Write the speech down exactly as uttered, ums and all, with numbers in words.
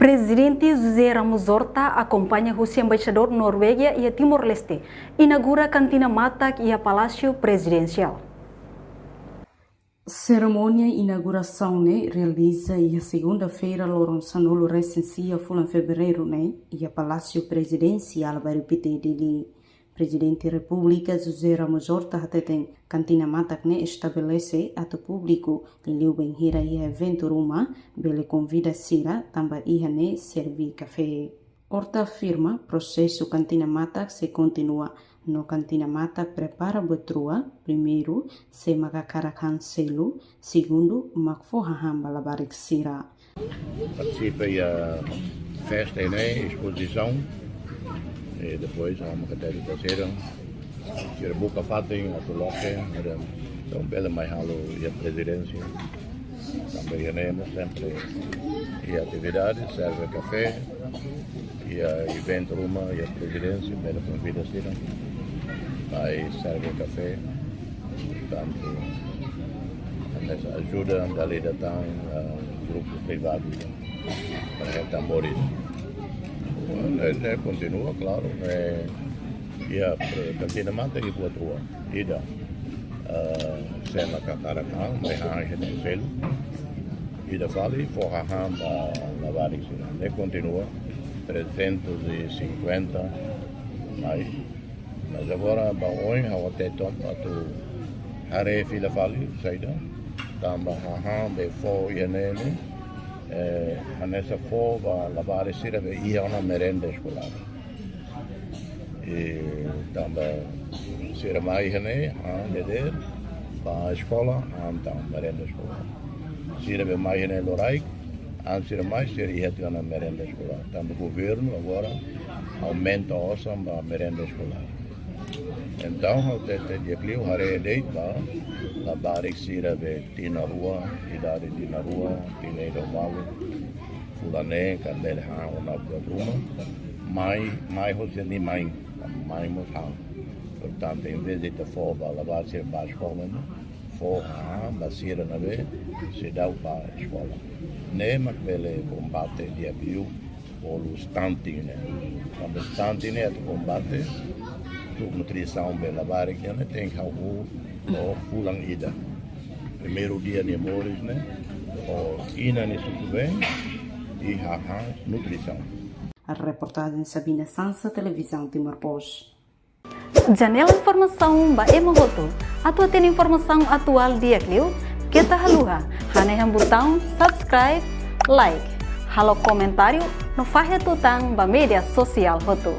Prezidente José Ramos Horta akompaña husi Embaixadór Norvégia iha Timor-Leste, inaugura kantina matak iha Palásiu Prezidensiál. Serimónia inaugurasaun ne'e realiza iha segunda-feira, loron sanulu-resin-sia fulan Fevereiru ne'e, iha Palásiu Prezidensiál Bairru Pité, Dili. Prezidente Repúblika José Ramos Horta hateten kantina matak ne'e estabelese atu públiku liuliu bainhira iha eventu ruma bele konvida sira tanba iha ne'e serve kafé. Horta afirma prosesu kantina matak sei kontinua no kantina matak prepara buat rua, primeiru sei mak hakarak han selu, segundu mak fó hahán ba labarik sira. Partisipa iha festa ne'e, espozisaun, e depois ha'u maka tadi ta sira, sira buka fatin atu loke, entaun bele mai halo iha Prezidénsia. Tanba iha ne'e mós sempre iha atividade, serve kafé, iha eventu ruma iha Prezidénsia, bele konvida sira, mai serve kafé, tantu hanesan ajuda dala ida tan, ah, grupu privadu para hetan moris. Ne'e, ne'e kontinua, klaru, ne'e iha, eh, kantina matak iha buat rua. Ida, eh, sei mak hakarak han, mai han iha ne'e selu. Ida fali fó hahán ba labarik sira. Ne'e kontinua, trezentos e cinquenta mai. Mas agora ba oin ha'u hateten atu haree fila fali saida. Tanba hahán be fó iha ne'e ne'e, eh, hanesan fó ba labarik sira be iha ona merenda eskolár. E tanba sira mai iha ne'e han dadeer, ba eskola han tan merenda eskolár. Sira be mai iha ne'e loraik, an sira mai sira iha tiha ona merenda eskolár. Tanba governu agora aumenta osan ba merenda eskolár. Entaun ha'u hateten di'ak liu haree de'it ba labarik sira be tinan rua, idade tinan rua, tinan ida ho malu, fulan neen, ka bele han ona buat ruma. Mai, mai hosi nia mãe, mãe mós han. Portantu, envezde ita fó ba labarik sira ba eskola, ne'e, fó hahán ba sira ne'ebé seidauk ba eskola. Ne'e mak bele kombate di'ak liu bolu stunting ne'e. Tanba stunting ne'e atu kombate subnutrisaun ba labarik ne'e tenke hahú ho fulan ida. Primeiru dia nia moris ne'e, ho inan nia susubeen, i hahán nutrisaun. Reportajen Sabina Sansa, Televizaun Timor Post. Janela informasaun ba ema hotu. Atu hatene informasaun atuál di'ak liu, keta haluha hanehan butaun subscribe, like, halo komentáriu no fahe tutan ba média sosiál hotu.